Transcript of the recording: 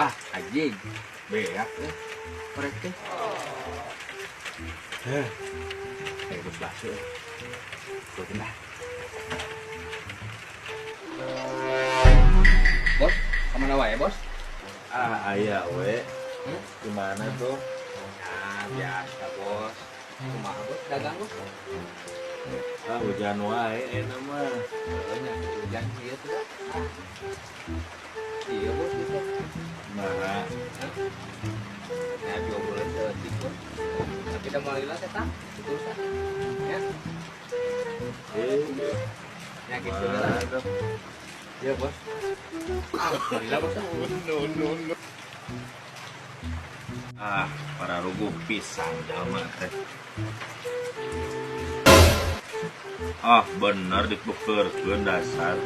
Ah, anjing. Beak eh. Korek teh. Heh. Ayo bos bakso. Ikutin lah. Bos, kemana wae, Bos? Ah, aya we. Hmm? Gimana tuh? Nah, biasa, Bos. Kumaha, Bos? Dagang, Bos? Ah, hujan wae enak mah. Heeh, nya hujan ieu tuh. Ah. Iya, Bos, gitu. Nah, Hah? Ya, 2 bulan seeutik, Bos. Tapi udah mulai lah teh, terusan. Ya, eh, ya gitu lah. tuh? Iya, Bos. Ah, lila, Bos. Ah, para ruguh pisan jalma teh. Ah, bener ditukerkeun dasar.